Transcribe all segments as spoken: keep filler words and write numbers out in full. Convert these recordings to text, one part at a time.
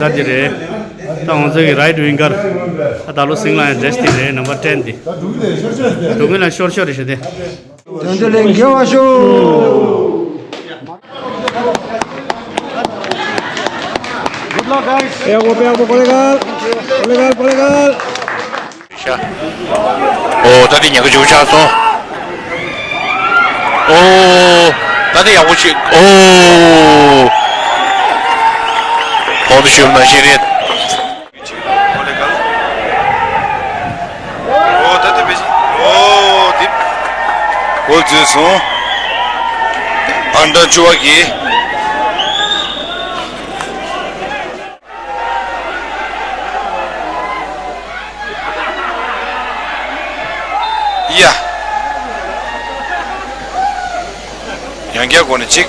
ད་འདི་རེད། ད་ང་ཚོ་གི་རའིཊ་ཝིང་གར། ད་ད་ལོ་སིང་ལ་ཡང་ཌི་རེ་སི་འདི་རེད། ནམ་བར་ཊེན་འདི། ད་འགྲོ་གི་ལ་ཤོར་ཤོར་རེད་ཤོད་དེ། དོན་དེ་ལས་འགལ་བ་ཤོག Good luck, guys. ཡག་པོ་ཡག་པོ། ཀོ་ལེ་གལ། ཀོ་ལེ་གལ། ཀོ་ལེ་གལ། ཤ། ཨོ། ད་དེ་ཉེན་ཁ་ཆེན་པོ་ཆགས་སོང་། ཨོ། ད་དེ་ཡག་པོ་ཞིག་ཨོ། གོང་དུ་ཞུས་པ་ནང་བཞིན་རེད། ཨོ། ད་དེ་བེ་ཨོ། དེ་གོ་འཛུལ་སོང་། ཨན་ཌར་བཅུ་པ་གིས། ཡ། ཡང་བསྐྱར་སྒོ་ནས་གཅིག་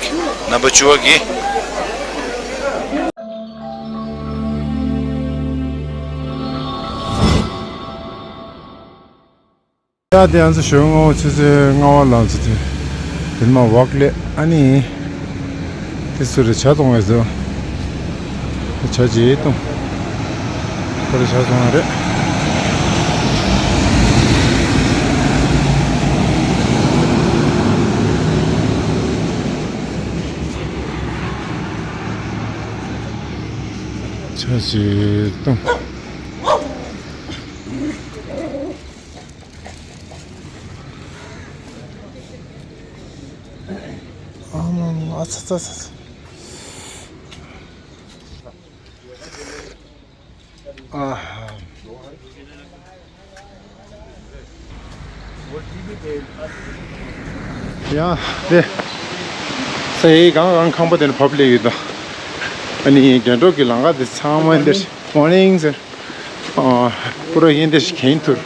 རྣམ་པ་བཅུ་པ་གིས། ཡ། དེ་ང་ཚོ་ཞོགས་སྔ་པོ་ཆུ་ཚོད་ལྔ་པ་ལ་ང་ཚོ་དེ་དེ་མ་ཝོག་ལས། ཨ་ནི་དེ་ཚོ་རེ་ཇ་གཏོང་བས་ཟེར། ཇ་ཇེ་གཏོང་། ཁོ་རེ་ཇ་གཏོང་བ་རེད། ཇ་ཇེ་གཏོང་། ཨ་ཚ་ཚ་ཚ་ཚ། ཨ། ཡ། དེ་ས་ཡི་གང་གང་ཁང་པ་དེ་ནས་བབས་སླེབས་ཡོད་ད། ཨ་ནི་རྒྱ་འབྲོག་གི་ལམ་ཁ་དེ་ཚང་མ་འདིར་མོར་ནིང་ཟེར། ཨ། པུ་ར་ཡིན་དེ་ཞིག་གན་ཐུར།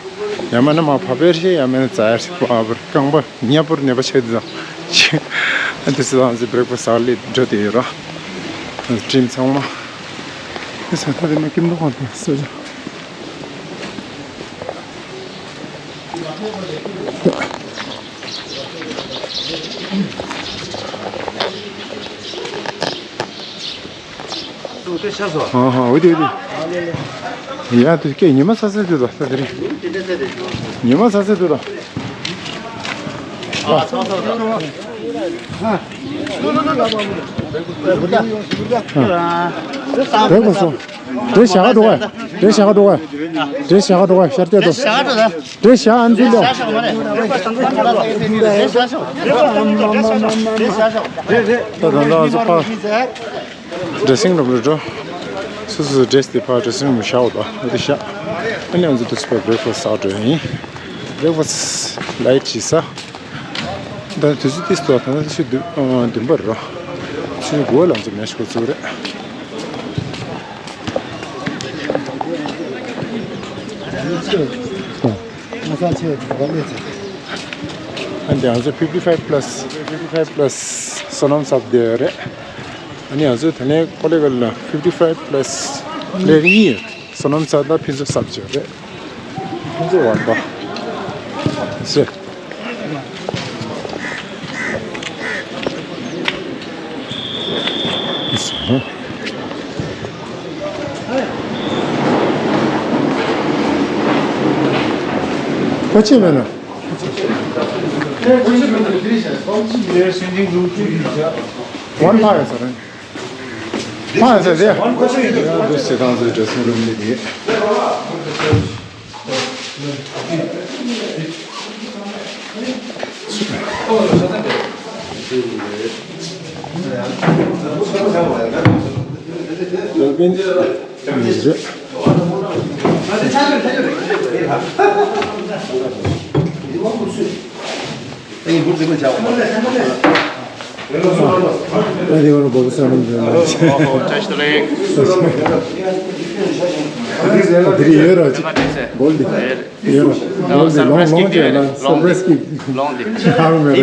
ཡ་མ་ན་མ་ཕ་བེར་ཤེ། ཡ་མ་ན་ཙ་ཡར་ཤེ། པ་བར་རྐང་པ་ཉ་པུར་ནེ་པ་ཆེ་དུ་དང་། ཨ་དེ་སི་དང་སི་བྷེ་རེག་ཕ་སི་ལི་འགྲོ་དེ་ཡོད་ར། ཊིམ་ཚང་མ། ཨ་ས་ཐ་དེ་མ་ཀིམ་དུ་ཁོང་དུ་སོ་ཇ། དེ་ཤ་སོ། ཧ་ཧ། འོ་དེ་འོ་དེ། ཡ་དེ་སྐད་ཉི་མ་ས་ས་དུ་ད་ས་དེ་རིང་། ཉི་མ་ས་ས་དུ་ད། བེག་པ་སོ། དེ་ཞག་འགྲོ་ག་དེ་ཞག་འགྲོ་ག་དེ་ཞག་འགྲོ་ག་ཤར་སྐྱོད་དོ། དེ་ཞག་ཨན་ཚུལ་ལོ། ད་ད་ད་ཨ་ཚོ་ཕ། ཌེ་སིང་རུམ་ལ་འགྲོ། སོ་སོ་སོ་ཌེ་སི་དེ་ཕར་ཌེ་སིང་རུམ་ལ་བཞག་འོ་ད། འོ་དེ་བཞག་ཨ་ནི་ང་ཚོ་དུས་ཚོད་བར་བྷེག་ཕ་སི་ཟ་འགྲོ་ཡིན། བྷེག་ཕ་སི་ལའིཊ་ཅིག་ཟ། ད་དུས་ཚོད་ཏིས་ཏོ་ད་ནི་ཆུ་བདུན་བདུན་པར་རོ། ཆུ་དགུ་པ་ལ་ང་ཚོ་མེ་ཤི་ཁོ་ཚུགས་རེད། ཨ་འདི་ང་ཚོ་ཕིབ་ཊི་ཕའིབ་པ་ལ་སི། ཕིབ་ཊི་ཕའིབ་པ་ལ་སི་བསོད་ནམས་ཟབ་བསྡད་ཡོད་རེད། ཨ་ནི་ང་ཚོ་དེ་ནས་ཀོ་ལེ་གལ་ལ་ཕིབ་ཊི་ཕའིབ་པ་ལ་སི་ལེ་གཉིས་ཡོད། བསོད་ནམས་ཟབ་དང་ཕུན་ཚོགས་ཟབ་ཅིག་ཡོད་རེད། ཕུན་ཚོགས་དབང་པོ་ཟེར། ཁོ་ཆེ་མེད་ན། ཝན་ཕ་ཡ་ཟེར་རེད། ཕ་ཡ་ཟེར་རེད། འདུ་བྱེད་སྟངས་ཚོའི་འདྲ་མཚུངས་རུམ་ནི་དེ།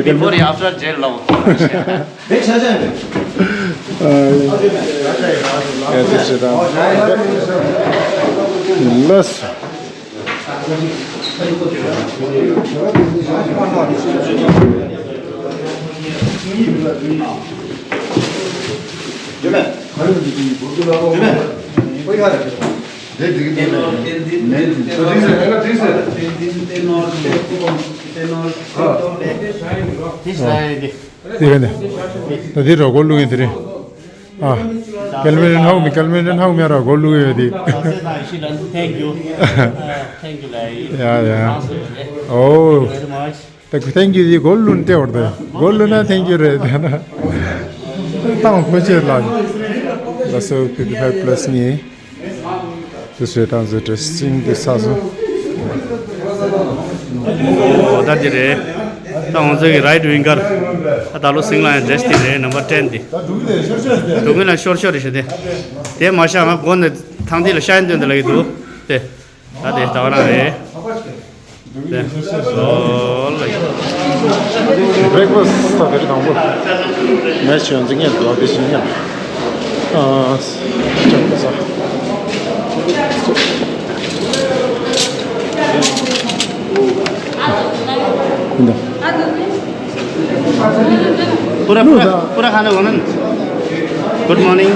Before and after jail long. Yes, yes, yes. དེ་འགྲིག་གི་འདུག་ལས། མེད་འདི་ཚོ་འགྲིག་ཟེར། ཨ་ལ་འགྲིག་ཟེར། དེ་ག་ནས། ད་འདི་ར་སྒོ་བླུག་ཡིན་དེ་རེད། ཨ། Calvin how me, Calvin how me ར་སྒོ་བླུག་ཡོད་དེ། Thank you. Thank you. Yeah, yeah. Oh. Thank you. Thank you. དེ་སྒོ་བླུག་སྟེ་བར་དུ། སྒོ་བླུག་ན་thank you རེད་དེ་ན། ཏང་ཁོ་ཆེ་ལ། ལ་སོ་fifty five plus ནི། དེ་སུའི་ཏང་ཟེར་dressing དེ་ས་སོ། ཨོ་ད་དེ་རེད། ད་ང་ཚོ་གི་right winger ཨ་ད་ལོ་སིང་ལ་ཡང་dress དེ་རེད། number ten དེ། དུག་ལ་ཤོར་ཤོར་རེད་ཤེ་དེ། དེ་མ་ཤ་ང་སྒོ་ནས་ཐང་དེ་ལ་ཤ་ཡན་དོན་དེ་ལ་གི་འདུག་དེ། ད་དེ་ད་བ་རང་རེད། Breakfast ད་དེ་རིང་དང་པོ་match ཡོང་ཚེ་ངས་འགྲོ་དེ་བཞིན་ཡང་ཨ་ཅང་ས་འདི། पूरा पूरा पूरा खाना होना। Good morning।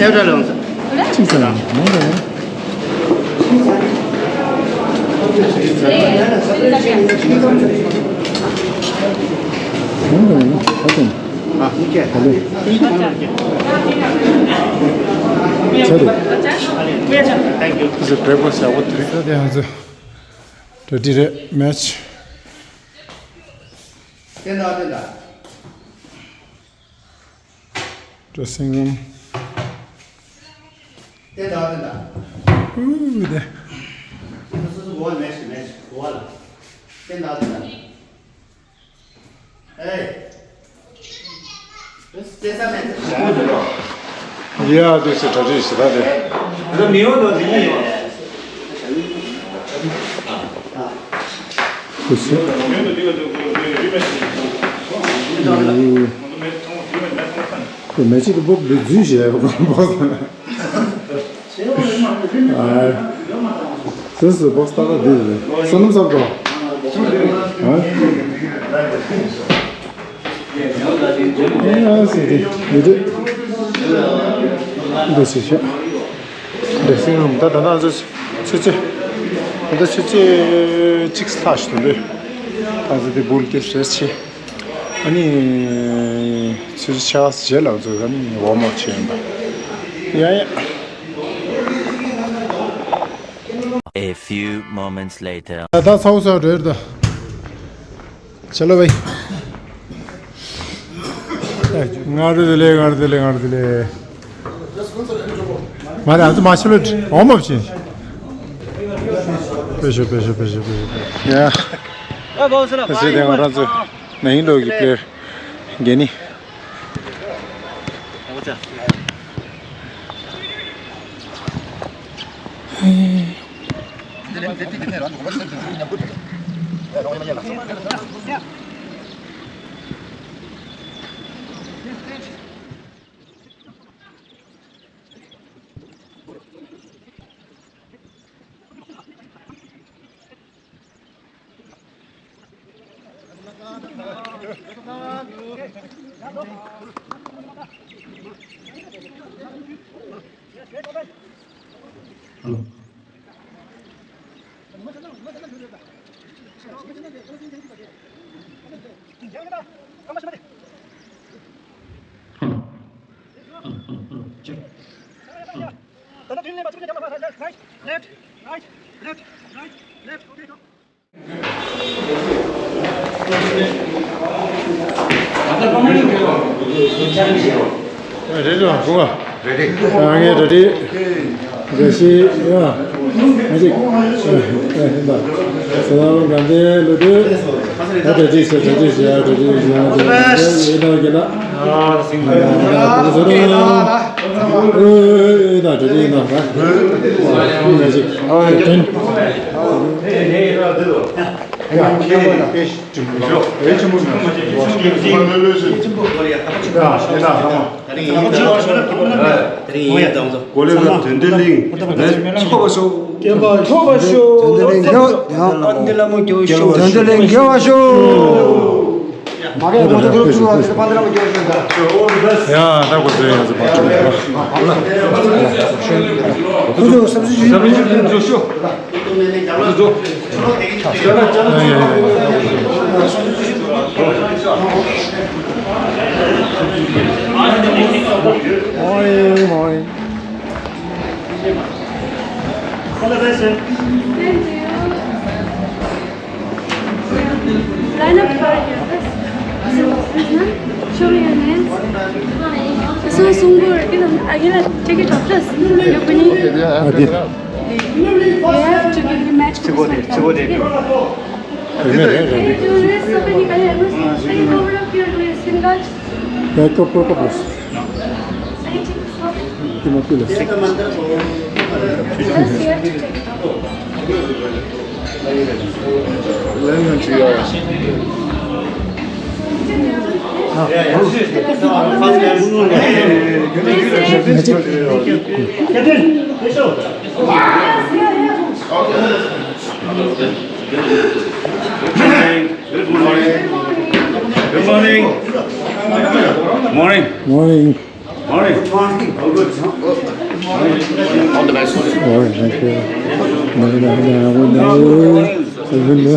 ཨེ་འདྲ་ལོངས། གཅིག་ཙམ་མང་དྲགས། མང་དྲགས་ཡིན་ན་ད་ཐོན། ཨ་ཨོ་ཁེ། ད་ལོས། ཚར་རེད། Thank you. This is breakfast. ཡག་པོ་འདུག་ད་དེ་ང་ཚོ་གྲ་སྒྲིག་རེད། Match། དེ་འདྲ་དེ་འདྲ། Dressing room. དེ་འདྲ་དེ་འདྲ། ཨུ་དེ། སོ་སོ་གོ་བ་མེད་ཞིག་མེད་ཞིག་གོ་བ་ལ། དེ་འདྲ་དེ་འདྲ། ཨེ། དེ་ས་མེད་དེ། ཡ་དེ་ཚོ་གྲ་སྒྲིག་ཞེ་དྲག་རེད། འདི་མི་ཡོང་དང་འདི་གཉིས་ཡོང་། ཨ། ཁུ་སུ། ཁོས་མེ་ལྕེ་དེ་སྦུབ་འདི་འཛུལ་བྱས་སྦུབ་ཟེར་ན། ཨ། སུ་སུ་སྦུབ་ལྟ་ལ་འདི་རེད། བསོད་ནམས་གསར་པ། ཨ། ཨ་སི་དེ་མི་འདུག་འདི་སུ་ཤག་འདི་སིང་རུམ་ད་ད་ད་ཚོ་ཆུ་ཚོད། ད་ཆུ་ཚོད་གཅིག་ལྷག་ཞིག་འདུག་ད་ཚོ་དེ་བུལ་དེ་རེད་ཆེ། ཨ་ནི་ཆུ་ཚོད་ཕྱེད་ཀ་རྗེས་ལ་ཚོ་ཨ་ནི་ཝོམ་ཨབ་བྱས་ཡིན་པ། ཡ་ཡ། A few moments later. ད་ཚ་བོ་ཚ་བོ་རེད་ད། ཆ་ལོ་བའི། ང་རེ་དེ་ལས་ང་རེ་དེ་ལས་ང་རེ་དེ་ལས། མ་རེད་ཨ་ཚོ་མ་ཆ་ལོ་འོ་མ་བྱིན། པེ་ཤོ་པེ་ཤོ་པེ་ཤོ་པེ་ཤོ་པེ་ཤོ། ཡ། ཨ་བོ་སི་ལ་ཨ་སི་དེ་ང་རང་ཚོ་ནང་ལོགས་ཀྱི་པི་ལེ་ཡར་རྒྱལ་ནི། Left, right, left, right, left, okay, go. རེད་རེད་བ། རེད་རེད། ཨ་ངས་རེད་རེད། རེད་ཤི་ཡ། ང་ཅིག་ཨ་ཨ་ཨ། ས་ལ་གང་དེ་ལོ་དེ། ཨ་རེད་རེད་ཤི་རེད་རེད་ཤི་ཡ་རེད་རེད་ཤི་ཡ་རེད་རེད་ཤི་ཡ་རེད་རེད། གོ་ལེ་ལ་དོན་ལྡན་གླིང་ནས་ཚོགས་པ་ཤོག་ཚོགས་པ་ཤོག་དོན་ལྡན་གླིང་དགེ་བ་ཤོག་མ་གི་ང་ཚོ་གུ་རུབ་ཚུགས་པ་དེ་ཕན་ཐོགས་རྒྱབ་ཤོག་ད། ཡ་ད་གོ་ཚོད་ཡ་ཚོད་པ་ཁོ་ཚོ་སབ་སི་ཅུ་ཊི་ཡིན་འཇོག་ཤོག Morning, morning. Line up for your first. Show me your hands. So, Sungur, you know, again, take it off. Yes. You have to give me match to this one. Can you do this? So, can you, can you, can you cover up your, your skin guard? Can you take this off? Just, you have to take it off. Good morning. Good morning. Morning. Morning. Morning. Good morning. All good. All the best. All right, thank you. No, no, no, no, no.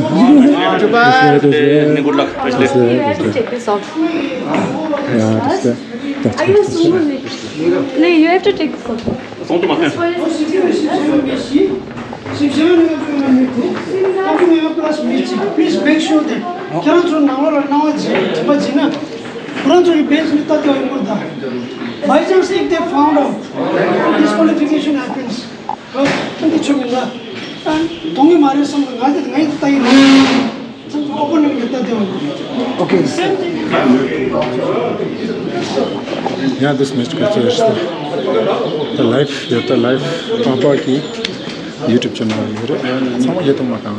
Not too bad. Good luck. Good luck. Take this off. Yeah, just, uh, that's Are you a Sungur? No, you have to take this off. This one is Please make sure that ཁྱེད་རང་ཚོ་ནང་ལོགས་ལ་སྣང་བ་བྱེད་ཐུབ་པ་བྱེད་ན། ཁོ་རང་ཚོ་གི་བེན་ཆི་ནས་ལྟ་དེ་བ་ཡོང་གི་རེད་ད། By chance if they found out, disqualification happens. ཁོང་གིས་ཆོ་མི་འདྲ། དོན་གི་མ་རེད་བསམ་གི་ང་དེ་ང་ཡི་ལྟ་ཡི་རེད། ཚང་ཚོ་ཨོ་པོ་ནེན་ཊི་ལ་ལྟ་དེ་བ་ཡོང་། Okay. Same thing. Yeah, this match consists the life, the life, Papa ki YouTube channel ཡོད་རེད། ཚང་མ་ཡེ་གཏོང་མ་གང་།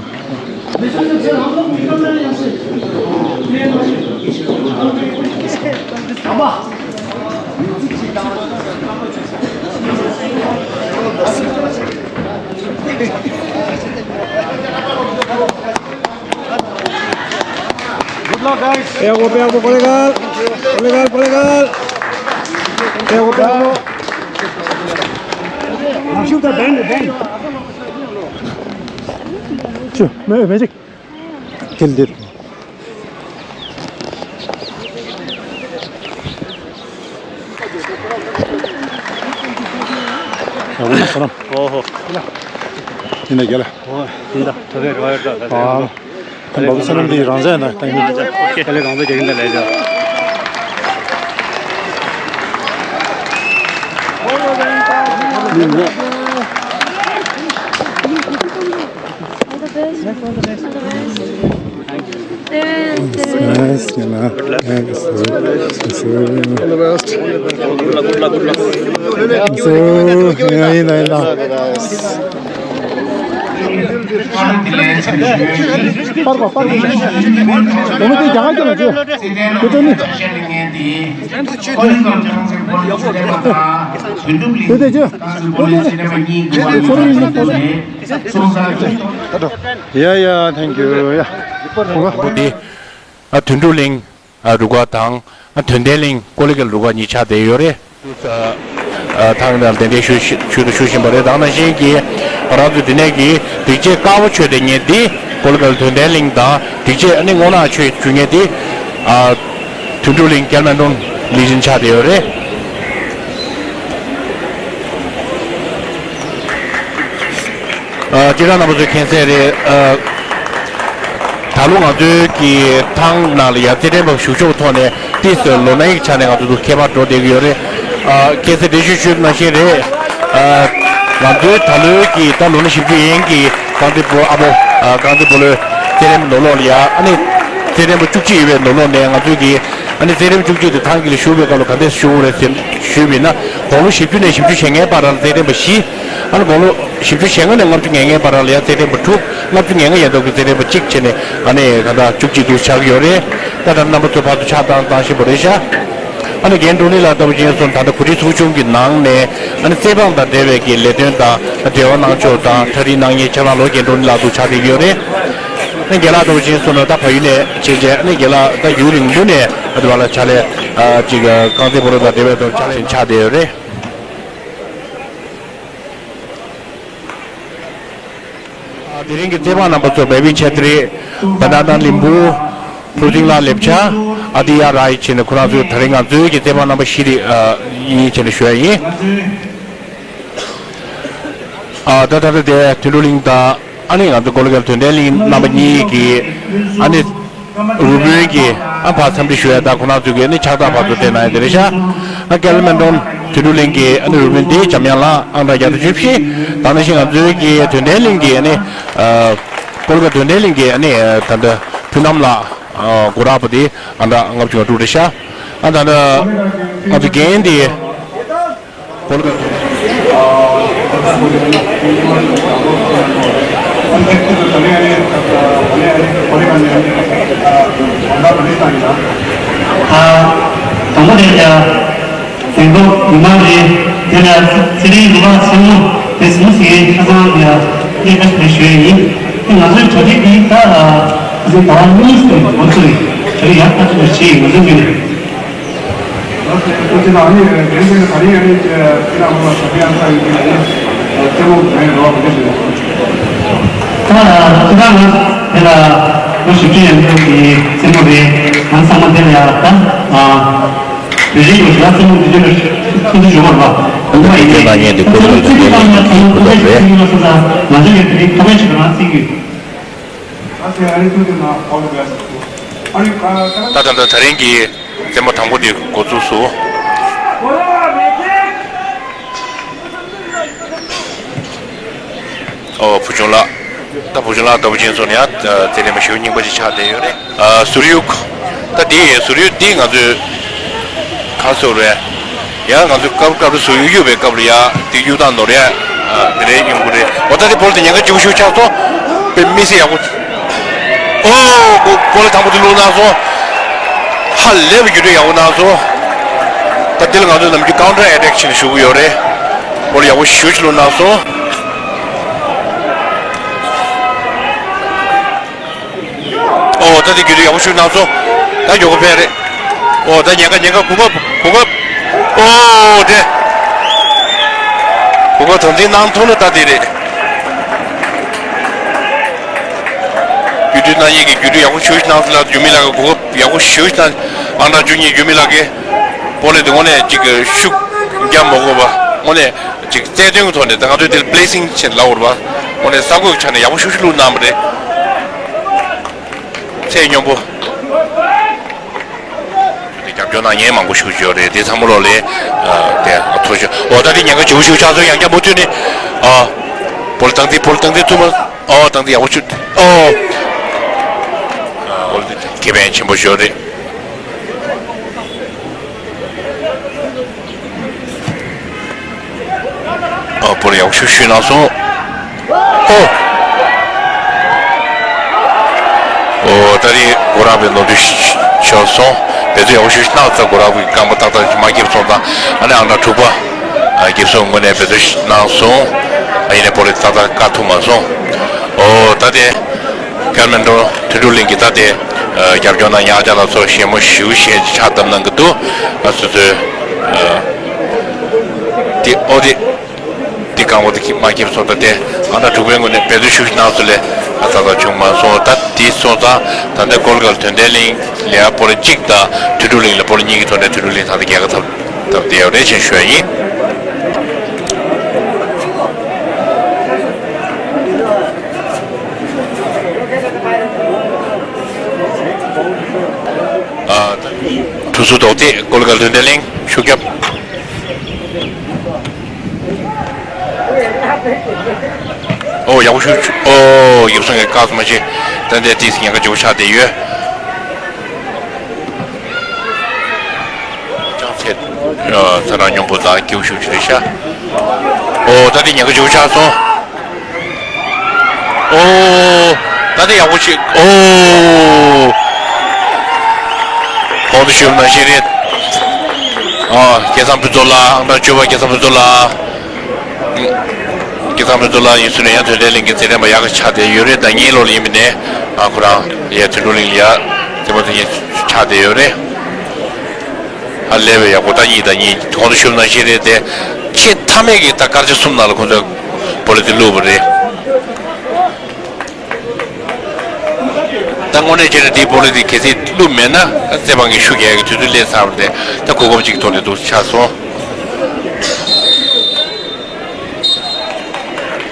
Good luck, guys. Pego, pego, colega. Colega, colega. Pego, pego. Shoot the band, band. Sure, ma- magic. Kill it. ཡག་པོ་ཡིན་ས་རམ། ཨོ་ཧོ། ཡིན་ད་རྒྱལ་ལ། ཨོ་ཡིན་ད་ད་བས་རོ་ཡར་ད་ད། ཨ། ད་འབབ་ས་རམ་འདི་རང་བཙན་ན་ད་ཡིན། ཨ་ཅག་ཨོ་ཁེ། ད་ལས་རང་བཙན་རྒྱག་གིན་ད་ལས་ཅག All the best. All the best. Thank you. Thanks, Kela. Thanks, sir. Yes, sir. All the best. So, yeah, yeah, yeah. པར་པ་པར་པ། ཁོང་ཚོས་རྒྱ་གར་སྐད་ལ་བརྗོད། ཁོ་ཚོ་ནི། དེ་དེ་བརྗོད། དེ་དེ་དེ། ཁོ་ཚོ་ནི། ཡ་ཡ། Thank you. ཡ། འདི་ཨ་དོན་གྲུབ་གླིང་ཨ་རུ་ཁག་དང་ཨ་དོན་ལྡན་གླིང་ཀོ་ལི་གལ་རུ་ཁག་གཉིས་ཆགས་བསྡད་ཡོད་རེད། ཨ་ཐང་ནས་གདན་འདྲེན་ཞུ་ཞུ་དང་ཞུ་བཞིན་པ་རེད། དེ་ནང་བཞིན་གྱི་ང་རང་ཚོ་འདི་ནས་ཀྱི་སྒྲིག་ཆས་དཀར་པོ་མཆོད་བསྡད་མཁན་འདི་ཀོ་ལི་གལ་དོན་ལྡན་གླིང་དང་། སྒྲིག་ཆས་ཨ་ནི་སྔོ་ནག་མཆོད་མཁན་འདི་ཨ་དོན་གྲུབ་གླིང་ཀལ་མན་ཌོན་ལི་ཇན་ཆགས་བསྡད་ཡོད་རེད། ཨ་སྤྱིར་བཏང་རྣམ་པ་ཚོས་མཁྱེན་གསལ་རེད། ཨ་ད་ལོ་ང་ཚོའི་གི་ཐང་ནང་ལ་ཡ་རྩེད་འགྲན་པ་བཞུགས་ཕྱོགས་ཐོག་ནས་ཏོག་ཙམ་ལོ་ན་ཡིག་ཆ་ནས་ང་ཚོ་ཚོ་ཁྱད་པར་འགྲོ་བསྡད་ཀྱི་ཡོད་རེད། ཨ་ཁྱེད་ཚོས་འགྲེལ་བརྗོད་ཞུས་ནང་བཞིན་རེད། ཨ་ང་ཚོའི་ད་ལོའི་གི་ད་ལོ་ན་བཞི་བཅུ་ཡན་གྱི་རྐང་རྩེད་པོ་ཨ་ཕོ་ཨ་རྐང་རྩེད་སྤོ་ལོའི་རྩེད་འགྲན་པ་ནང་ལོགས་ལ་ཡ་ཨ་ནི་རྩེད་འགྲན་པ་བཅུ་གཅིག་ཡོད་པའི་ནང་ལོགས་ནས་ང་ཚོའི་གི་ཨ་ནི་རྩེད་འགྲན་པ་བཅུ་གཅིག་དེ་ཐང་གི་ལ་ཞུགས་པའི་སྐབས་ལ་ག་འདྲས་ཞུགས་རེད་ཟེར་ཞུས་པ་ཡིན་ན། དགུང་ལོ་བཞི་བཅུ་ནས་བཞི་བཅུ་ཞེ་ལྔའི་བར་ལ་རྩེད་འགྲན་པ་བཞི། ཨ་ནི་དགུང་ལོ་བཞི་བཅུ་ཞེ་ལྔ་ནས་ལྔ་བཅུ་ང་ལྔའི་བར་ལ་ཡ་རྩེད་འགྲན་པ་དྲུག་ལྔ་བཅུ་ང་ལྔ་ཡན་ཐོག་གི་རྩེད་འགྲན་པ་གཅིག་བྱས་ནས་ཨ་ནི་ད་ལྟ་བཅུ་གཅིག་དུ་ཆགས་ཀྱི་ཡོད་རེད། ད་ལྟ་རྣམ་པ་ཚོ་ཕར་ཚུར་ཆ་བཏང་བཏང་བཞིན་པ་རེད་ཤག་ཨ་ནི་རྒན་འབྲུག་གླིང་ལགས་ལྟ་བུ་ཅན་སོང་ད་ལྟ་གོ་སྒྲིག་ཚོགས་ཆུང་གི་ནང་ནས་ཨ་ནི་རྩེད་འབངས་དང་འབྲེལ་བའི་གི་ལས་དོན་དང་འབྲེལ་བ་གནང་ཕྱོགས་དང་གྲ་སྒྲིག་གནང་མཁན་ཆ་ཚང་ལོ་རྒན་འབྲུག་གླིང་ལགས་འདུག་ཆགས་བསྡད་ཀྱི་ཡོད་རེད། ཨ་ནི་རྒན་ལགས་ལྟ་བུ་ཅན་སོང་ན་ད་བལ་ཡུལ་ནས་ཕྱིན་བྱས་ཨ་ནི་རྒན་ལགས་ད་ཡུན་རིང་པོ་ནས་ཨ་དེ་བ་ལ་ཕྱག་ལས་ཨ་ཅིག་རྐང་རྩེད་སྤོ་ལོ་དང་འབྲེལ་བའི་ཐོག་ཕྱག་ལས་ཆགས་བསྡད་ཡོད་རེད། ཨ་དེ་རིང་གི་རྩེད་འབག་རྣམ་པ་ཚོ་བེ་བི་ཆེ་ཏྲི། བ་ན་ན་ལིམ་བུ། ཕུར་ཐིང་ལ་ལེབ་ཆ། ཨ་ཏི་ཡ་རའི་བྱས་ནས་ཁོ་རང་ཚོའི་ད་རིང་ང་ཚོའི་གི་རྩེད་འབག་རྣམ་པ་བཞི་དེ་ཨ་ཡིན་བྱས་ནས་ཞུ་ཡ་ཡིན། ཨ་ད་ད་ལྟ་དེ་དོན་གྲུབ་གླིང་དང་ཨ་ནི་ང་ཚོ་གོ་ལ་གལ་དོན་ལྡན་གླིང་རྣམ་པ་གཉིས་ཀྱི་ཨ་ནི་རུ་དཔོན་གྱི་ཨ་ཕར་འཚམས་འདྲི་ཞུ་ཡ་དང་ཁོ་རང་ཚོ་གི་ཨ་ནི་ཕྱག་རྟགས་ཕར་ཚུར་སྤྲད་གནང་ཡ་དེ་རེད་ཤག་ཨ་ཀལ་མན་ཏོན་དོན་གྲུབ་གླིང་གི་ཨ་ནི་རུ་དཔོན་དེ་འཇམ་དབྱངས་ལགས་ཨང་གྲངས་བརྒྱ་དང་བཅུ་བཞི། ད་ནང་བཞིན་ང་ཚོའི་གི་དོན་ལྡན་གླིང་གི་ཨ་ནི་ཨ་གོ་ལ་གལ་དོན་ལྡན་གླིང་གི་ཨ་ནི་ཨ་ད་ལྟ་ཕུན་ནམ་ལགས་ཨ་གོ་ར་པ་དེ་ཨང་གྲངས་ལྔ་བཅུ་ང་དྲུག་རེད་ཤག་ཨ་ད་ལྟ་ང་ཚོ་རྒན་དེ། དང་པོ་དེ་ཡ་ཟིན་ཐོ་ཉི་མ་རེད། དེ་ལ་ཚེ་རིང་རུ་ཁག་ཚང་མ་དེ་སུ་ཟིན་ཆ་ཚང་ཡ་སྐད་ཆ་དེ་ཞུ་ཡ་ཡིན། དེ་ང་ཚོའི་གྲ་སྒྲིག་འདི་ད་ཟིན་ཟླ་བ་གཉིས་སུ་འགོ་ཚུགས་རེད། གྲ་སྒྲིག་ཡག་ཐག་ཆོད་བྱས་ང་ཚོའི་ངོས་ནས། ད་ཁྱེད་རང་ཚོ་དེ་ལ་ཨ་ནི་རེ་འདུན་གྱི་ཨ་ནི་ཅི་ལ་མོ་ལ་ཞབས་ཕྱི་ཨང་ས་ཡོད་ཀྱི་ཨ་ནི་རྩེད་མོ་མེད་རོགས་མི་འདུག་ད་ཁྱེད་རང་ལ་དེ་ལ་ལོ་བཞི་བཅུ་ཡན་འདུག་གི་རྩེད་མོ་རེད། ང་ཚང་མ་དེ་ལ་ཡ་ད་བོད་རིགས་ཡོད་ཤག་རྩེད་མོ་འདི་འདྲ་ཐུགས་རྗེ་ཆེ་བ་རེད་པ། ད་ཡིན་ནའི་ང་ཚོ་ཚོ་ཚོ་ཚོ་ཚོ་ང་ཚོ་ཡོད་དེ་ཁ་པར་ཞིག་ང་རྩེད་ཀྱི་ཡོད། ད་ད་ད་ད་རིང་གི་རྩེད་མོ་དང་པོ་དེ་འགོ་བཙུགས་སོང་། ཨོ་བུ་ཆུང་ལགས། ད་བུ་ཆུང་ལགས་ལྟ་བུ་ཅན་ཚོ་ནས་ཡང་རྩེད་ལེན་པ་ཞེ་པོ་རྙིང་པ་ཅིག་ཆགས་བསྡད་ཡོད་རེད། ཨ་ཟུར་གཡུག་ད་དེ་ཟུར་གཡུག་འདི་ང་ཚོས་ག་ཟེར་རེད། ཡང་ང་ཚོས་སྐབས་སྐབས་རེ་ཟུར་གཡུག་གཡུག་པའི་སྐབས་ལ་ཡ་དེ་གཡུག་སྟངས་ནོར་ཡ་དེ་རེད་ཡོང་གི་རེད། འོ་ད་དེ་བོ་ལ་དེ་ཉེན་ཁ་ལྗིད་པོ་ཞིག་ཆགས་སོང་། དཔེ་མི་སྲིད་ཡག་པོ། ཨོ། གོ་གོ་ལ་དང་པོ་དེ་བླུགས་གནང་སོང་། ཧ་ལས་པའི་བརྒྱུད་རིམ་ཡག་པོ་གནང་སོང་། ད་འདི་ལ་ང་ཚོས་ནམ་རྒྱུན་counter attack་བྱེད་ནས་ཞུ་གི་ཡོད་རེད། གོ་ལ་ཡག་པོ་ཞེ་པོ་ཅིག་བླུགས་གནང་སོང་། ཨོ་ད་དེ་བརྒྱུད་རིམ་ཡག་པོ་ཞིག་གནང་སོང་། ད་མགྱོགས་པོ་ཕེབས་རེད། ཨོ་ད་ཉེན་ཁ་ཉེན་ཁ་གོ་སྐབས་གོ་སྐབས། ཨོ་དེ། གོ་སྐབས་དམ་འཛིན་གནང་ཐུབ་ན་ད་དེ་རེད། བརྒྱུད་སྤྲོད་གནང་མཁན་གྱི་བརྒྱུད་སྤྲོད་ཡག་པོ་ཞེ་པོ་ཞིག་གནང་སོང་ལ་འཇུ་མི་ལགས་ཀྱིས་གོ་སྐབས་ཡག་པོ་ཞེ་པོ་ཞིག་གནང་། ཨང་གྲངས་བཅུ་གཉིས་འཇུ་མི་ལགས་ཀྱིས་བོ་ལེ་དེ་དངོས་གནས་ཅིག་ཤུགས་རྒྱབ་མ་དགོས་པ་དངོས་གནས་ཅིག་རྩལ་འདོན་གྱི་ཐོག་ནས་ད་ང་ཚོས་དེ་ལ་placing་བྱེད་ལབ་དགོས་རེད་པ། དངོས་གནས་ས་གོས་ཀྱི་ཆ་ནས་ཡག་པོ་ཞེ་པོ་ཞིག་བླུགས་གནང་བ་རེད། ཚད་སྙོམས་པོ། དེ་རྒྱབ་སྐྱོར་གནང་མཁན་མང་པོ་ཞིག་ཡོད་རེད། དེ་ཚང་མ་ལོག་ལས་དེ་ཐོ་ཞུ། འོ་ད་དེ་ཉེན་ཁ་ལྗིད་པོ་ཞིག་ཆགས་སོང་། ཡང་བསྐྱར་མུ་མཐུད་ནས་ཨ་བོ་ལ་བཏང་སྟེ་བོ་ལ་བཏང་སྟེ་ཐུབ་མ། ཨོ་བཏང་སྟེ་ཡག་པོ་ཞིག་ཨོ། ཨ་བོ་ལ་དེ་ཁེ་ཕན་ཆེན་པོ་ཞིག་ཡོད་རེད། ཨ་བོ་ལ་ཡག་པོ་ཞིག་གཞུས་གནང་སོང་། ཨོ། ཨོ་ད་རེས་གོ་ར་པའི་ནོར་འཁྲུལ་ཤོར་སོང་། འབད་བརྩོན་ཡག་པོ་ཞིག་གནང་ཙང་གོ་ར་པའི་རྐང་པ་ཏག་ཏག་ཅིག་མ་བརྒྱབ་སོང་ཙང་ཨ་ནི་ཨང་གྲངས་དྲུག་པ་ཨ་བརྒྱབ་སོང་། དངོས་གནས་འབད་བརྩོན་ཞིག་གནང་སོང་། ཨ་ཡིན་ནའི་བོ་ལེ་ཏག་ཏག་བཀག་ཐུབ་མ་སོང་། ཨོ་ད་དེ་ཀལ་མན་ཏོ་དོན་གྲུབ་གླིང་གི་ད་དེ་རྒྱབ་སྐྱོར་གནང་ཉག་ཅ་ལགས་ཚོ་ཞལ་མོ་ཞེ་པོ་ཞེ་ཅིག་ཕྱག་བཏབ་གནང་གི་འདུག་ཨ་སོ་སོའི་ཨ་དེ་ཨོ་དེ། འདི་རྐང་པ་དེ་མ་བརྒྱབ་སོང་། ད་དེ་ཨང་གྲངས་དྲུག་པའི་ངོས་ནས་འབད་བརྩོན་ཤུགས་ཆེ་གནང་སོང་ལས་ཨ་ཏག་ཏག་བྱུང་མ་སོང་། ད་དེ་སོང་ཙང་ད་ལྟ་གོ་ལ་གལ་དོན་ལྡན་གླིང་ལ་བོ་ལེ་གཅིག་དང་དོན་གྲུབ་གླིང་ལ་བོ་ལེ་གཉིས་ཀྱི་ཐོག་ནས་དོན་གྲུབ་གླིང་ད་ལྟ་རྒྱལ་ཁ་ཐོབ་ཐོབ་བསྡད་ཡོད་རེད་ཅེས་ཞུ་ཡ་ཡིན། ཨ་ད་གྲུ་ཟུར་རྡོག་ཐེག་གོ་ལ་གལ་དོན་ལྡན་གླིང་ཤུགས་རྒྱབ། ཨོ་ཡག་པོ་ཞུ། ཨོ་ཡིབ་སོང་གི་བཀག་སོང་མ་བྱེད། ཏན་ཏན་ཏིས་ཉེན་ཁ་ལྗིད་པོ་ཆགས་བསྡད་ཡོད། ཅང་ཚད་ཨ་ཚ་གྲང་སྙོམས་པོ་དང་སྐྱིད་པོ་ཞུ་ཅི་རེད་ཤག་ཨོ་ད་དེ་ཉེན་ཁ་ལྗིད་པོ་ཆགས་སོང་། ཨོ་ད་དེ་ཡག་པོ་ཞིག་ཨོ་གོང་དུ་ཞུས་པ་ནང་བཞིན་རེད། ཨ་སྐལ་བཟང་ཕུན་ཚོགས་ལགས། ཨང་གྲངས་བཅུ་པ་སྐལ་བཟང་ཕུན་ཚོགས་ལགས། སྐྱིད་ཚང་ཕུན་ཚོགས་ལགས་ཡིན་ཚུལ་ནས་ཡང་དོན་ལྡན་གླིང་གི་རྩེད་འགྲན་པ་ཡག་གི་ཆགས་བསྡད་ཡོད་རེད། ཟླ་ཉིན་ལོ་ལ་ཡིན་པ་ནས་ང་ཁོ་རང་ཡ་དོན་གྲུབ་གླིང་ལ་ཡ་རྩེད་མོ་རྩེ་མཁན་ཆགས་བསྡད་ཡོད་རེད། ཧ་ལས་པའི་ཡག་པོ། ད་གཉིས་དང་གཉིས་གོང་དུ་ཞུས་ནང་བཞིན་རེད་དེ། ཆེས་མཐའ་མའི་གི་ད་སྐར་ཆ་གསུམ་ནང་ལ་ཁོ་ཚོས་བོ་ལེ་དེ་བླུགས་པ་རེད། ད་དངོས་གནས་བྱས་ན་དེའི་བོ་ལེ་དེ་གལ་སྲིད་བླུགས་མེད་ན་རྩེད་འབང་གི་ཤུགས་རྒྱག་གི་དུས་ཚོད་སླེབས་ཚར་བ་རེད། ད་གོ་སྐབས་ཅིག་ཐོག་ནས་འདུག་ཆགས་སོང་།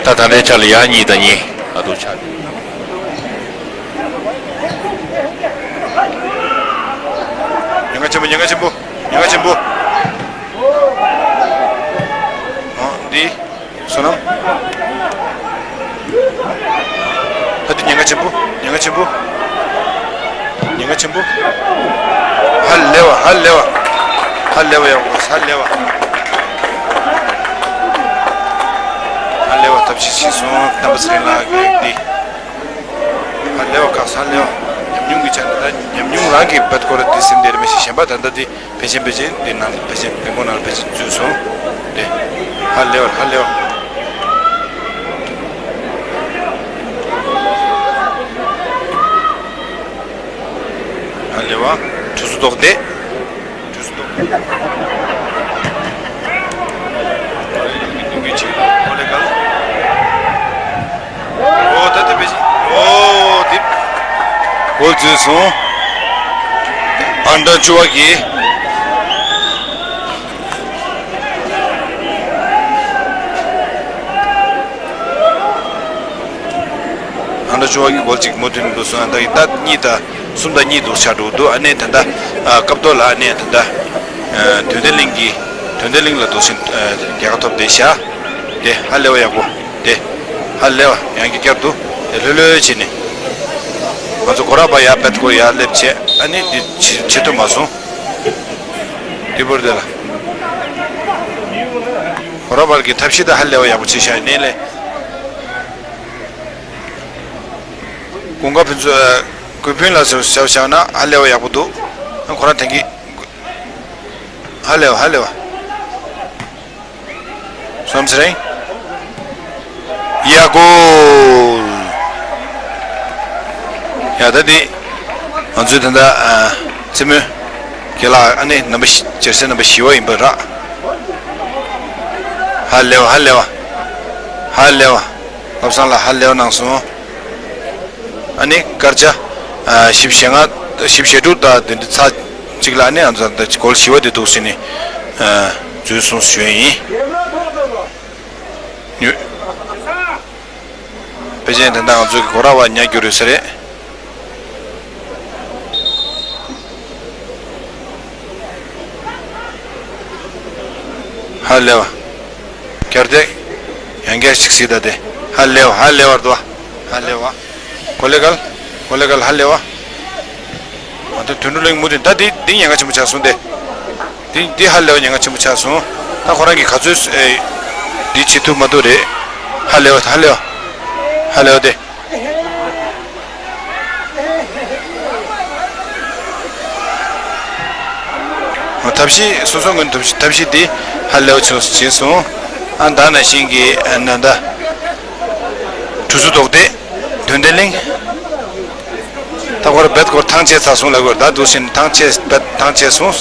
ད་ད་ལྟའི་ཆ་ལ་ཡང་གཉིས་དང་གཉིས་ཨ་འདུག་ཆགས། ཉེན་ཁ་ཆེན་པོ། ཉེན་ཁ་ཆེན་པོ། ཉེན་ཁ་ཆེན་པོ། ཨ་འདི། བསོད་ནམས། ད་འདི་ཉེན་ཁ་ཆེན་པོ། ཉེན་ཁ་ཆེན་པོ། ཉེན་ཁ་ཆེན་པོ། ཧ་ལས་པ། ཧ་ལས་པ། ཧ་ལས་པ་ཡག་པོ། ཧ་ལས་པ། ཧ་ལས་པ། ཐབས་ཤེས་བྱས་སོང་། རྣམ་པ་ཚེ་རིང་ལགས་ཀྱིས་འདི། ཧ་ལས་པ་ཁག་ཧ་ལས་པ། ཉམས་མྱོང་གི་ཆ་ནས་ད་ཉམས་མྱོང་རང་གི་བེད་སྐོར་འདི་སེམས་དེར་མི་ཤེས་གཞན་པ་ད་ལྟ་འདི། ཕལ་ཆེན་ཕལ་ཆེན་འདི་ནང་ཕལ་ཆེན་བེམ་པོ་ནང་ཕལ་ཆེན་འཛུལ་སོང་། དེ། ཧ་ལས་པ། ཧ་ལས་པ། ཧ་ལས་པ། གྲུ་གཟུ་རྡོག་དེ། གྲུ་གཟུ་རྡོག་དེ། ཀོ་ལེ་གལ། ཨོ་ད་ལྟ་བེ་ཅིན། ཨོ་དེ། གོལ་འཛུལ་སོང་། ཨན་ཌར་བཅུ་པ་གིས། ཨན་ཌར་བཅུ་པ་གིས་གོལ་གཅིག་མུ་མཐུད་ནས་འདུག་སོང་། ཨ་ད་ཡི་ད་གཉིས་ད་གསུམ་དང་གཉིས་འདུག་ཆགས་འགྲོ་འདུག་ཨ་ནེ་ད་ལྟ་ཨ་སྐབས་ཐོག་ལ་ཨ་ནེ་ད་ལྟ་ཨ་དོན་ལྡན་གླིང་གི་དོན་ལྡན་གླིང་ལ་འདུག་ཕྱིན་ཨ་རྒྱལ་ཁ་ཐོབ་བསྡད་ཤག་དེ་ཧ་ལས་པ་ཡག་པོ། དེ། ཧ་ལས་པ་ཡང་བསྐྱར་དུ། དེ་ལྷོད་ལྷོད་བྱས་ནས། ང་ཚོ་གོ་ར་པ་ཡར་བེད་སྐོར་ཡར་སླེབས་བྱས། ཨ་ནི་འདི་བྱེད་བྱེད་ཐུབ་མ་སོང་། དེ་བོར་དེ་ལ། གོ་ར་པར་གྱི་ཐབས་ཤེས་ད་ཧ་ལས་པ་ཡག་པོ་བྱས་ཤག་ནས་ལས། དགུན་ཁ་ཕུན་ཚོགས། ཨ་ཀུན་ཕུན་ལ་སོགས་བྱས་བཞག་ན་ཧ་ལས་པ་ཡག་པོ་འདུག་ཁོ་རང་དེང་གི། ཧ་ལས་པ། ཧ་ལས་པ། སོམ་སི་རེང་། ཡ་གོ། ཡ་ད་འདི། ང་ཚོའི་ད་ལྟ་ཨ་རྩེད་མོའི་རྒན་ལགས་ཨ་ནི་རྣམ་པ་བཞི། སྒྱུ་རྩལ་རྣམ་པ་བཞི་པ་ཡིན་པ་རེད། ཧ་ལས་པ། ཧ་ལས་པ། ཧ་ལས་པ། བློ་བཟང་ལགས་ཧ་ལས་པ་གནང་སོང་། ཨ་ནི་སྐར་ཆ་ཨ་བཞི་བཅུ་ཞེ་ལྔ། བཞི་བཅུ་ཞེ་དྲུག་དང་དེ་འདྲ་ཚར་གཅིག་ལ་ཨ་ནི་ང་ཚོ་ད་གོལ་བཞི་པ་དེ་འདུག་ཟེར་ནས་ཨ་འཛུལ་སོང་ཞུ་ཡ་ཡིན། ཕལ་ཆེར་ད་ལྟ་ང་ཚོའི་གོ་ར་པ་ཉར་རྒྱུ་རེད་ས་རེད། ཧ་ལས་པ། བསྐྱར་ཏེ། ཡང་བསྐྱར་ཞིག་གཟིགས་ད་དེ། ཧ་ལས་པ། ཧ་ལས་པར་འདུག་ཧ་ལས་པ། གོ་ལེ་གལ། གོ་ལེ་གལ་ཧ་ལས་པ། ང་ཚོ་དོན་གྲུབ་གླིང་མུ་མཐུད་ད་འདི་འདི་ཉེན་ཁ་ཆེན་པོ་ཆགས་སོང་སྟེ། འདི་འདི་ཧ་ལས་པ་ཉེན་ཁ་ཆེན་པོ་ཆགས་སོང་། ད་ཁོ་རང་གིས་ག་ཚོད་ཨེ། འདི་བྱེད་ཐུབ་མ་ཐུབ་རེད། ཧ་ལས་པ། ཧ་ལས་པ། ཧ་ལས་པ་དེ། ཐབས་ཤེས་སོ་སོ་ངོས་ཐབས་ཤེས་ཐབས་ཤེས་འདི་ཧ་ལས་པ་ཆགས་སོང་། ཨ་ད་ནང་བཞིན་གྱི་ཨ་ན་ད། གྲུ་གཟུ་རྡོག་དེ། དོན་ལྡན་གླིང་། ད་ཁོ་ར་བེད་སྐོར་ཐང་ཆད་ཚར་སོང་ལབ་དགོས་ད་འདུག་ཟེར་ནས་ཐང་ཆད་བེད་ཐང་ཆད་སོང་།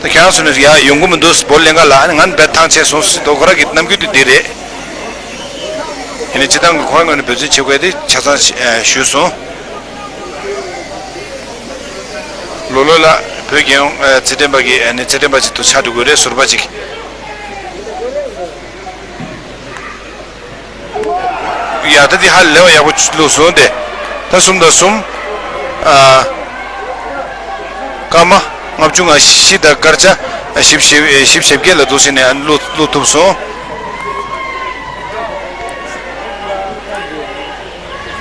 ད་ཁྱེད་རང་ཚོ་ནས་ཡ་ཡོང་གི་མི་འདུག་བོ་ལེན་ག་ལ་ཨ་ནི་ང་ནི་བེད་ཐང་ཆད་སོང་ཟེར་དོ་ཁོ་ར་གི་རྣམ་འགྱུར་དེ་འདི་རེད། ཡིན་ནའི་སྤྱི་བཏང་གི་ཁོ་རང་ངོས་ནས་འབད་བརྩོན་བྱེད་དགོས་དེ་ཆ་ཚང་ཞུས་སོང་། ལོ་ལོ་ལ་བོད་རྒྱལ་ཡོངས་རྩེད་འགྲན་པ་གི་ཨ་ནི་རྩེད་འགྲན་པ་ཅིག་ཏུ་ཆགས་འགྲོ་དགོས་རེད་ཟུར་པ་ཅིག་ཡ་ད་འདི་ཧ་ལས་པ་ཡག་པོ་བླུགས་སོང་སྟེ། ད་གསུམ་དང་གསུམ། ཨ། སྐར་མ་ལྔ་བཅུ་ང་བཞི་དང་སྐར་ཆ་བཞི་བཅུ་བཞི་བཅུ་བརྒྱད་ལ་འདུག་ཟེར་ནས་ཨ་ནི་བླུགས་བླུགས་ཐུབ་སོང་།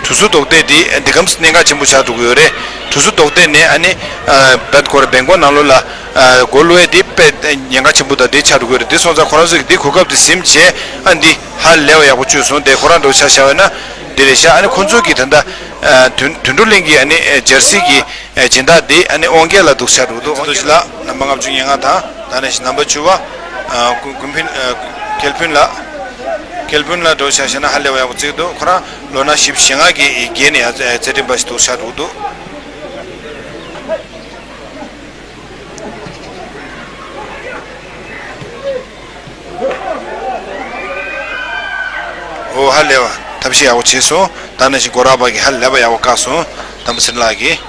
གྲུ་གཟུ་རྡོག་རྡེག་འདི་འདི་གམ་གནད་འགག་ཆེན་པོ་ཆགས་འགྲོ་གི་ཡོད་རེད། གྲུ་གཟུ་རྡོག་རྡེག་ནས་ཨ་ནི་ཨ་བེད་སྐོར་བེད་སྐོར་ནང་ལོགས་ལ་ཨ་གོལ་བླུགས་ཡས་འདི་དཔེ་ཉེན་ཁ་ཆེན་པོ་དང་འདི་ཆགས་འགྲོ་གི་ཡོད་རེད། འདི་སོང་ཙང་ཁོ་རང་ཚོས་འདི་གོ་སྐབས་འདི་ཟིན་བྱས་ཨ་འདི་ཧ་ལས་པ་ཡག་པོ་བཅོས་སོང་། དེ་ཁོ་རང་འགྲོ་ཆ་བཞག་པ་ཡིན་ན་འདི་རེད་ཤག་ཨ་ནི་ཁོ་ཚོ་གིས་ད་ལྟ་ཨ་དོན་དོན་གྲུབ་གླིང་གི་ཨ་ནི་ཨ་ཇར་སི་གི་ཨ་སྦྱིན་བདག་འདི་ཨ་ནི་དབང་རྒྱལ་ལགས་འདུག་ཤག་འདུག་དབང་རྒྱལ་ལགས་ནམ་པ་ལྔ་བཅུ་ང་ལྔ་དང་ད་ནང་བཞིན་ནམ་པ་བཅུ་པ་ཨ་ཀུན་ཀུན་ཕུན་ཨ་སྐལ་ཕུན་ལགས། ཀེལ་བིན་ལ་འགྲོ་ཆ་བྱས་ན་ཧ་ལས་པ་ཡག་པོ་བརྩིས་འདུག་ཁོ་རང་ལོ་ན་བཞི་བཅུ་ཞེ་ལྔ་གི་རྗེས་ནས་ཡང་རྩེད་འགྲན་པ་ཞིག་འདུག་ཆགས་འགྲོ་གི་འདུག་ཨོ་ཧ་ལས་པ་ཐབས་ཤེས་ཡག་པོ་བྱས་སོང་། ད་ནང་བཞིན་སྒོ་ར་པ་གིས་ཧ་ལས་པ་ཡག་པོ་བཀག་སོང་། དམ་པ་ཚེ་རིང་ལགས་ཀྱིས།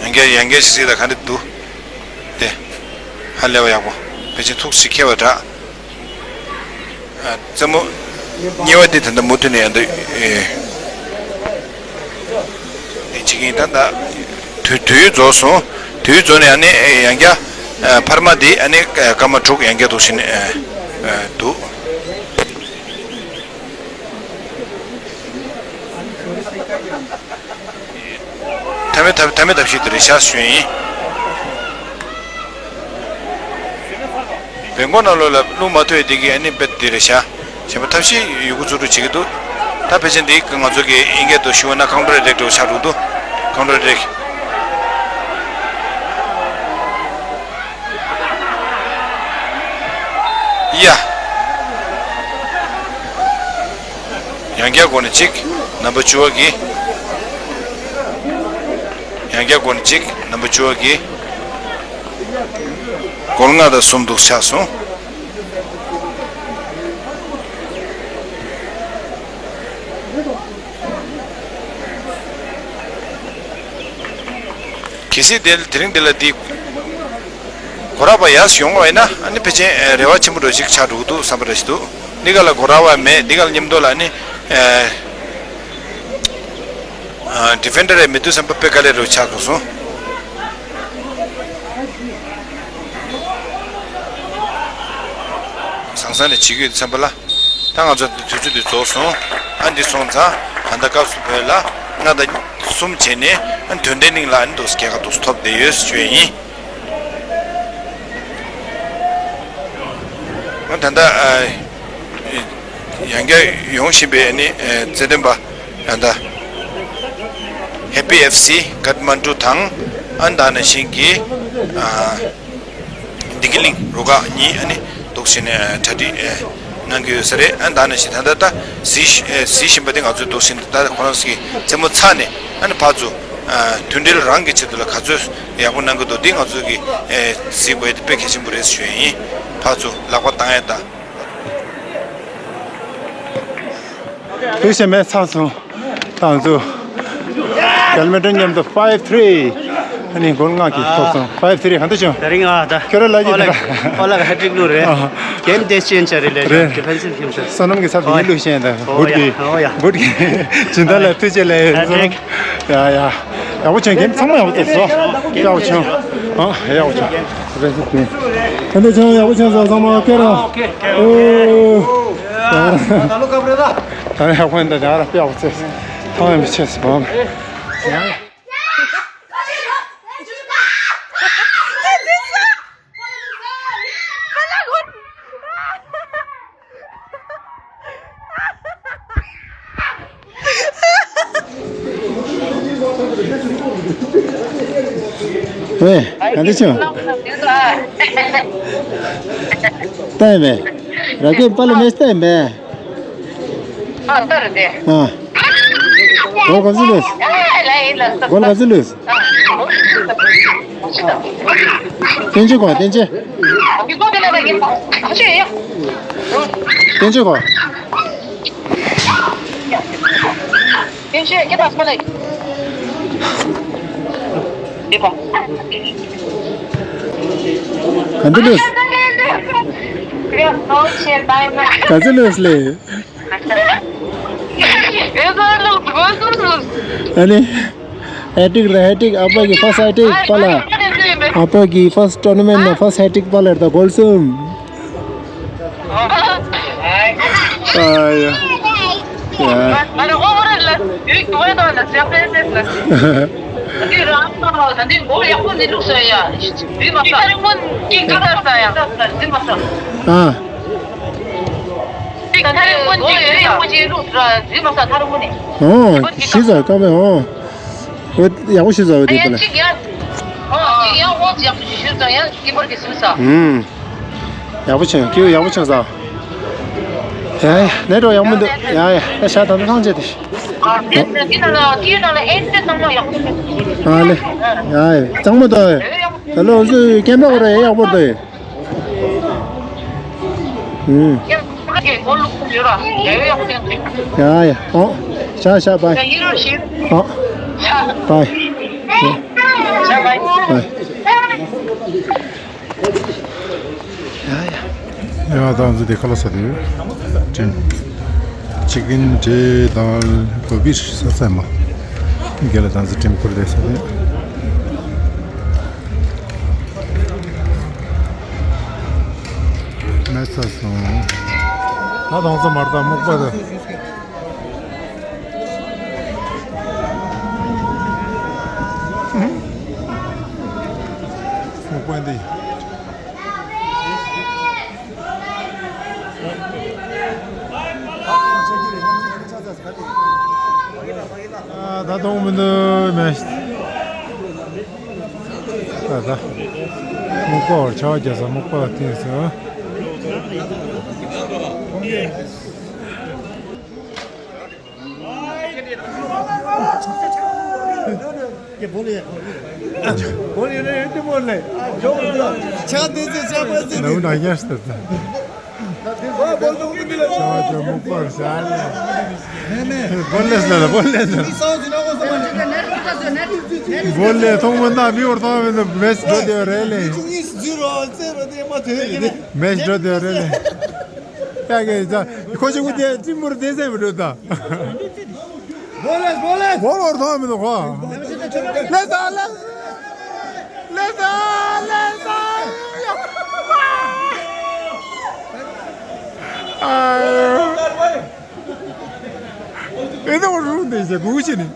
ཡང་བསྐྱར་ཡང་བསྐྱར་ཞིག་གཟིགས་དང་ག་འདྲ་འདུག་དེ་ཧ་ལས་པ་ཡག་པོ་ཕལ་ཆེར་ཐུགས་སུ་ཅིག་འཁྱེར་བ་འདྲ། རྩེད་མོ་གཉིས་པ་འདི་ད་ལྟ་མུ་མཐུད་ནས་ཡང་འདུག་འདི་བྱེད་ཀྱིན་ད་ལྟ་དུས་དུས་རྫོགས་སོང་། དུས་རྫོགས་ནས་ཨ་ནི་ཡང་བསྐྱར་འཕར་མ་འདི་ཨ་ནི་སྐར་མ་དྲུག་ཡང་བསྐྱར་འདུག་ཟིན་འདུག་མཐའ་མའི་ཐབས་མཐའ་མའི་ཐབས་ཤེས་དེ་རེད་ཤག་ཞུ་ཡིན། བེང་ཀོག་ནང་ལོགས་ལ་རླུང་མ་ཐུག་ཡས་དེ་གི་ཨ་ནི་དཔེ་དེ་རེད་ཤག་གཞན་པ་ཐབས་ཤེས་ཡོད་རྒུ་ཚུལ་དུ་བྱེད་ཀྱི་འདུག་ད་ཕལ་ཆེར་འདི་ང་ཚོ་གི་ཨིན་སྐད་དུ་ཞུ་བ་ན་ཀའུན་ཊར་ཨེ་ཊེག་འདྲ་བོ་ཆགས་འགྲོ་གི་འདུག་ཀའུན་ཊར་ཨེ་ཊེག་ཡ། ཡང་བསྐྱར་སྒོ་ནས་གཅིག་རྣམ་པ་བཅུ་བ་གིས། ཡང་བསྐྱར་སྒོ་ནས་གཅིག་རྣམ་པ་བཅུ་བ་གིས། སྒོར་ལྔ་དང་གསུམ་འདུག་ཆགས་སོང་། གལ་སྲིད་དེ་དེ་རིང་འདི་ལ་འདི་སྒོ་ར་པ་ཡར་ཡོང་བ་ཡིན་ན་ཨ་ནི་ཕལ་ཆེར་རེ་བ་ཆེན་པོ་འདྲ་ཞིག་ཆགས་འགྲོ་གི་འདུག་བསམ་པ་འདྲ་ཞིག་འདུག་འདི་ག་ལ་སྒོ་ར་པ་མེད། འདི་ག་ལ་མཉམ་དུ་ལ་ཨ་ནི་ཨ་ཌི་ཕེན་ཌར་རེ་མེད་དུས་བསམ་པ་དཔེ་དཀའ་ལས་རུ་ཆགས་འགྲོ་སོང་། ཟང་ཟིང་ནས་བྱེད་ཀྱི་ཡོད་བསམ་པ་ལ། ད་ང་ཚོ་དུས་ཚོད་འདི་རྫོགས་སོང་། ཨ་འདི་སོང་ཙང་ད་ལྟ་སྐབས་སུ་བོད་ལ་ལྔ་དང་གསུམ་བྱས་ནས་ཨ་དོན་ལྡན་གླིང་ལ་ཨ་འདུག་སྐྱེད་ཀ་འདུག་ཐོབ་བསྡད་ཡོད་ཞུ་ཡས་ཡིན། ཨ་ད་ལྟ་ཨ་ཡང་བསྐྱར་ཡོང་བཞིན་པའི་ཨ་ནི་རྩེད་འགྲན་པ་ད་ལྟ་ཧེ་པི་ཨེཕ་སི་ཀཏ་མན་ཌུ་དང་ཨ་ད་ནང་བཞིན་གྱི་ཨ། བདེ་སྐྱིད་གླིང་རུ་ཁག་གཉིས་ཨ་ནི་འདུག་བྱས་ནས་གྲ་སྒྲིག་གནང་གི་ཡོད་ས་རེད། ཨ་ད་ནང་བཞིན་ད་ལྟ་ད་གཟིགས་གཟིགས་བཞིན་པ་དེ་ང་ཚོས་འདུག་བྱས་ནས་ད་ཁོ་རང་ཚོ་གི་རྩེད་མོ་ཚར་ནས་ཨ་ནི་ཕར་ཚུར་མཐུན་སྒྲིལ་རང་གི་ཆེད་དུ་ལ་ག་ཚོད་ཡག་པོ་གནང་གི་འདུག་འདི་ང་ཚོས་གི་གཟིགས་དགོས་ཡ་དེ་དཔེ་གལ་ཆེན་པོ་རེད་ཞུ་ཡ་ཡིན། ཕར་ཚུར་ལག་པ་བཏང་ཡ་དང་། དུས་ཆེན་མེད་ཚར་སོང་། ད་ང་ཚོ་གལ་མེ་ཏྲོན་མཉམ་དུ་ཕའིབ་ཐི་རི། ཨ་ནི་གོལ་ལྔ་གིས་ཐོབ་སོང་། ཕའིབ་ཐི་རི་གང་འདྲ་བྱུང་། དེ་རིང་ཨ་ད་ཁྱོད་ར་ལ་ཡི་ཨོ་ལ་ད་ཨོ་ལ་ག་ཧེ་ཊི་རིག་བླུགས་རེད། ཨ་གེམ་དེ་ཅན་ཆ་རེད་ལས་རེད། ཌི་ཕེན་སིབ་ཤིམ་ཆ། བསོད་ནམས་ཀྱི་ཚབ་ཏུ་ཡིན་བླུགས་ཤེས་ད་ཨོ་གུད་ཡ་གི་ཨོ་ཡ་གུད་གི་སྦྱིན་བདག་ལ་ཐུགས་རྗེ་ལེགས་ཧེ་ཊི་རིག་ཡ་ཡ། ཡག་པོ་བྱུང་། གེམ་ཚང་མ་ཡག་པོ་ཐོབ་སོང་། ཡག་པོ་བྱུང་། ཨ་ཡག་པོ་བྱུང་། ད་ལྟ་ཆང་ཡག་པོ་ཆང་ཟ་ཚང་མ་ཀེ་ར། ཨོ། ད་ལོ་ཀ་བ་རེད་ད། ད་ཡག་པོ་ཡིན་ད་ཡག་ར་དཔེ་ཡག་པོ་ཚེ། ཐང་ཡང་མི་ཆེ་སི་བམ། ཨེ། ག་འདི་ཆོ། ལྟ་ཡིན་པས། ར་ཀེ་པ་ལ་མེ་ལྟ་ཡིན་པས། ཨ། གོལ་ག་ཚོད་ལུས། གོལ་ག་ཚོད་ལུས། བསྟན་ཆོས་གོ། བསྟན་ཆོས། བསྟན་ཆོས་གོ། ག་འདི་ལུས། ག་ཚོད་ལུས་ལེ། ཨ་ནི། ཧེ་ཊི་རིག་རེད། ཧེ་ཊི་རིག་ཨ་ཕ་གི་ཕར་སི་ཧེ་ཊི་རིག་པ་ལ། ཨ་ཕ་གི་ཕར་སི་ཊོར་ན་མེན་ཊི་ནང་ཕར་སི་ཧེ་ཊི་རིག་པ་ལ་ད་གོལ་གསུམ། ཨ་ཡ། ཡ། ཨ། ཨོ། ཤི་ཟ་ཀ་མེ་ཨོ། ཡག་པོ་ཤི་ཟ་བ་དེ་པ་ལ། ཡང་དབང་ཡག་པོ་ཞིག་ཞུས་ཙང་ཡང་སྐྱིད་པར་གྱི་སེམས་ས། ཧུམ། ཡག་པོ་བྱུང་། སྐྱིད་པོ་ཡག་པོ་བྱུང་ས། ཡ་ཡ། ནེ་ཊོག་ཡག་མི་འདུག་ཡ་ཡ། ད་ཤ་ད་ལྟ་ཐང་ཆད་དེ། ཨ་ལེ། ཡ་ཡ། གཙང་མ་དང་། ད་ལོ་སུ་ཀེམ་པ་གོ་ར་ཡ་ཡག་པོ་འདུག་ཨུམ། ཡ་ཡ། ཨོ། ཤ་ཤ་བའི། ཨོ། བའི། བའི། ཡ་ཡ། ཡ་ད་ང་ཚོ་དེ་ཁ་ལག་ཟ་དུས་དྲན། ཅི་ཀིན་ཌེ་དང་གོ་བི་ཟ་ས་མ། རྒན་ལགས་ད་ང་ཚོ་དྲན་ཁུར་དེ་ཟ་དུས། མེད་ས་སོང་། ད་དང་ཚོ་མར་ད་སྨུག་པ་ད། སྨུག་པ་འདི། ཨ་ད་དུང་མི་འདུག་མེད། ད་ད། སྨུག་པ་བར་ཆ་བ་རྒྱ་ས་སྨུག་པ་ལ་བརྟེན་སོང་། མེད་མེད། བོ་ལེ་ཟེར་བོ་ལེ་ཟེར། བོ་ལེ་མཐོང་མི་འདུག་མི་འོར་མཐོང་མི་འདུག་མེད་འགྲོ་དེ་རེད་ལེ། མེད་འགྲོ་དེ་རེད་ལེ། ཡ་གི་ད་ཁོ་ཅིག་གུ་དེ་ཅི་མུར་དེ་ཟེར་མི་འགྲོ་ད། བོ་ལེ་བོ་ལེ། བོ་ལེ་འོར་མཐོང་མི་འདུག་ཁོ། ལེ་ད་ལེ། ལེ་ད་ལེ་ད། ཨ། ཨེ་ད་འོར་རུང་དེ་ཟེར་གུ་ཅི་ནི།